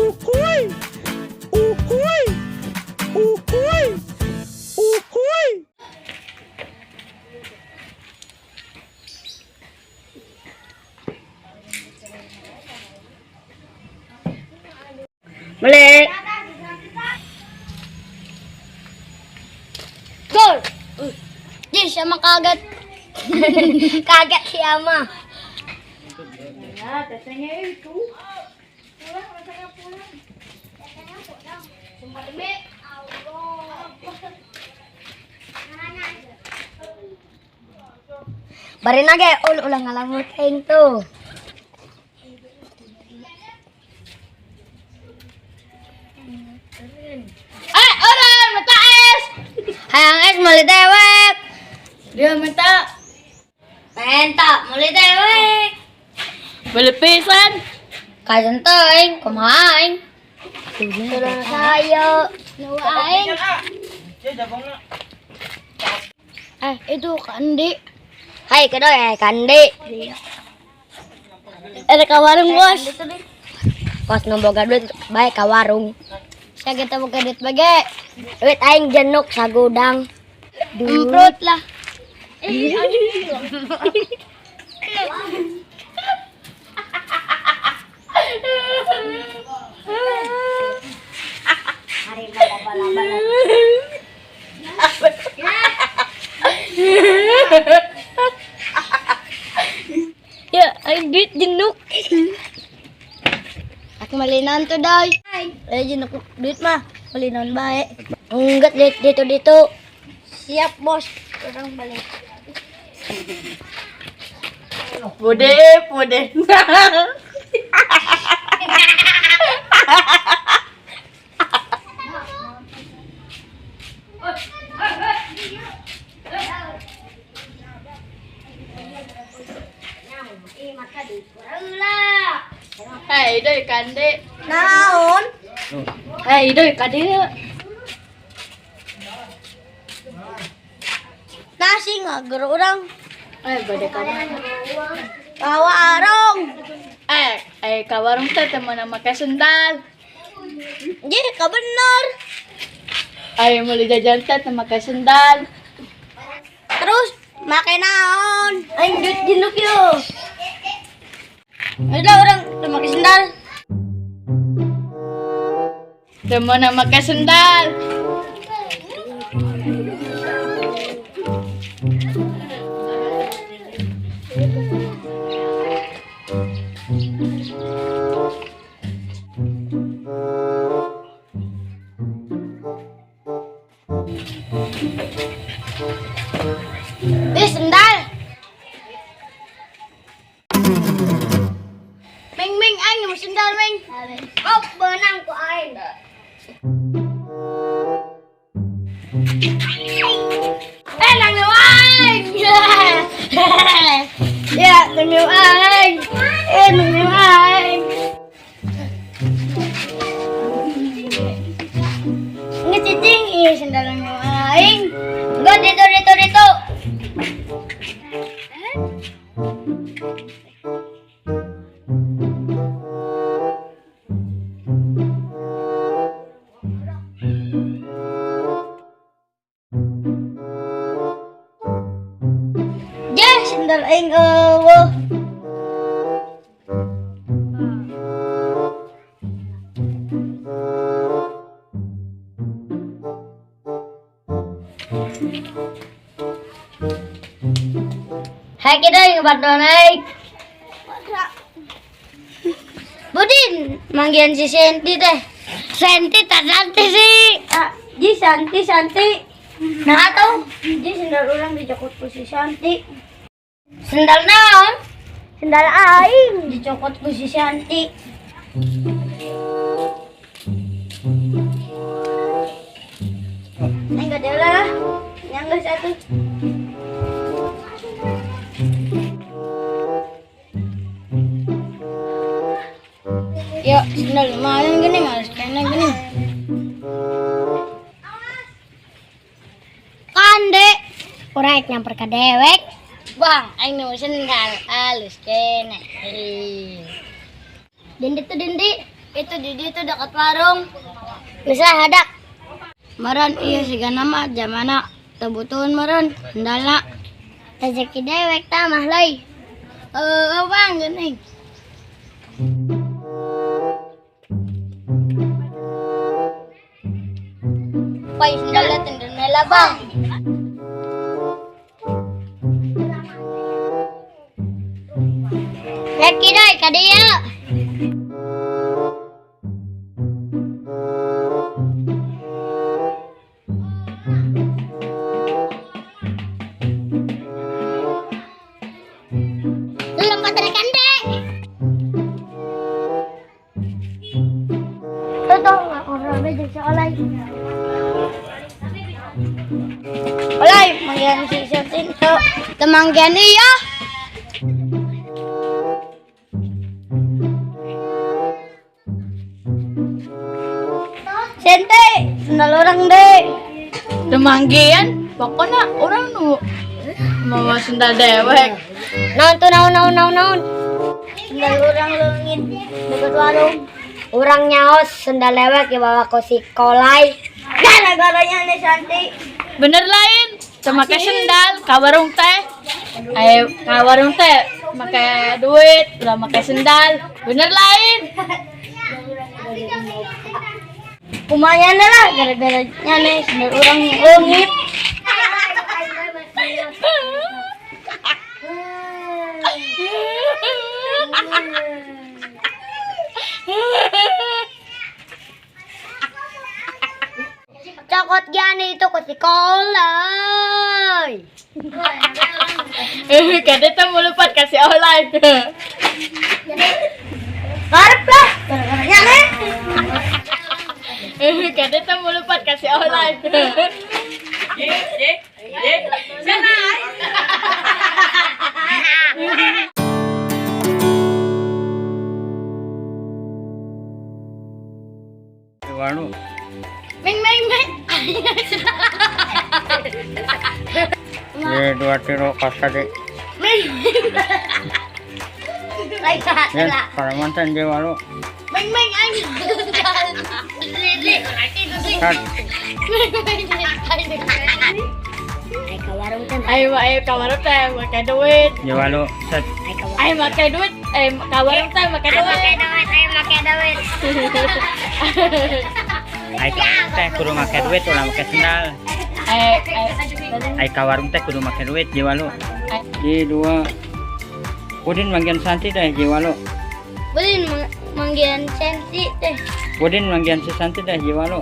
Uhuy! Uhuy! Uhuy! Uhuy! Mali. Goal! Di siya makagat. Kagat si ama. Barinage, ul ulang ngalamut aing tuh. Eh, orang minta es. Hayang es meuli dewek. Dia minta. Minta meuli dewek. Beli pisan. Kajen teuing, kumaha aing? Turun sayo, nu aing. Eh, itu kandi. Hai, kedoy, eh kandi. Ada ka warung, Bos. Kos nu boga duit bae ka warung. Saya kita boga duit bage. Duit aing jenuk sagudang. Emprut lah. Hari laba-laba. Ya, aing duit jenuk. Aku malinan tuh, Dai. Eh, jenuk duit mah malinan bae. Enggak duit dito dito. Siap, Bos. Orang balik. Bude, bude. Hei, doi kande. Naon? Hei, doi kade. Nasi ngager orang. Eh, bade kade. Ka warung. Eh, eh, ka warung teh teu meunang make sendal. Jadi ka bener. Ayo meuli jajan teh teu make sendal. Terus make naon? Aing duit jenuk yo. Udah orang teu make sendal. Teu meunang make sendal. Eh, sendal. Ming ming aing mau sendal ming. Oh, benang ku aing. Eh, nang meu aing. Ya, nang meu aing. Eh, nang meu aing. Nggak cicing, iya sendal nang meu aing. Enggak dito dito dito. Ya, sendal aing eueuh. Hai kita yang bantuan aing. Budin, manggian si Senti teh. Senti tak santi sih. Ah, ji Santi Santi. Nah atau Ji sendal orang dicokot ku si Santi. sendal naon? Sendal aing dicokot ku si Santi. Aing gak ada lah. Yang gak satu. Ya, sendal lumayan gini, harus kena gini. Kande. Kurang nyamper ke dewek. Bang, aing nu sendal halus kene. Dindi tuh dindi. Itu di ditu dekat warung. Bisa hadak. Maran iya siga nama jamana tebutuhun meureun sendalna. Rezeki dewek tamah leuy. Eh, bang geuning. Pai sendalna teu labang. Laki doi ka dieu. Lompat dari kande. Tuh tuh, ngobrol jeung si Olay. Olay, manggihan si Sentin tuh. Temanggihan iya. Sente, sendal orang deh. Temanggian, pokoknya orang nu mau sendal dewek. Naon tuh naon naon naon naon. Sendal orang leungit deket warung. Urang nyaos sendal lewek dibawa ke si Kolai. Gara-garanya nih Santi. Bener lain, make sendal ka warung teh. Ayo ka warung teh make duit, ulah make sendal. Bener lain. Kumanya lah gara-garanya nih sendal orang leungit. Cokot gani itu ke si Kolai. Kada teh mau lupa kasih online. Karep lah gara-garanya nih. Kada teh mau lupa kasih online. Walu. Ming ming ming. Ye dua tiro kasade. Lain Yen paramantan je walu. Ming ming aing. Kat. Ai ka warung teh. Ayo ayo ka warung teh make duit. Je walu set. Ai ka warung. Ayo make duit, ka warung teh make Ai duit. make duit, ai make duit. Ai ka warung teh kudu make duit ulah make sendal. Ayo Ai ka warung teh kudu make duit je walu. Ye dua. Udin manggian Santi teh je walu. Udin manggian Senti teh. Udin manggian si Santi teh je walu.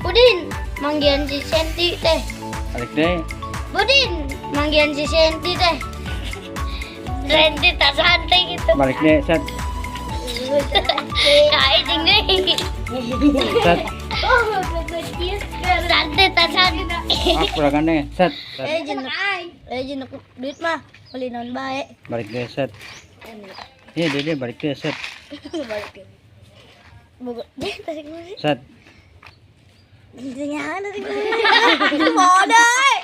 Udin manggian si Senti teh. Balik deh. Udin manggian si Senti teh. Senti tak santai gitu. Balik deh set. Kayak jing deui. Set. Santai tak santai. Aku ulah gandeng set. Set. Eh jeung eh duit mah beli naon bae. Balik deh set. Ye dede balik deh set. Balik. Boga deh tasik musik. Set. Nyahan tasik musik. Modal.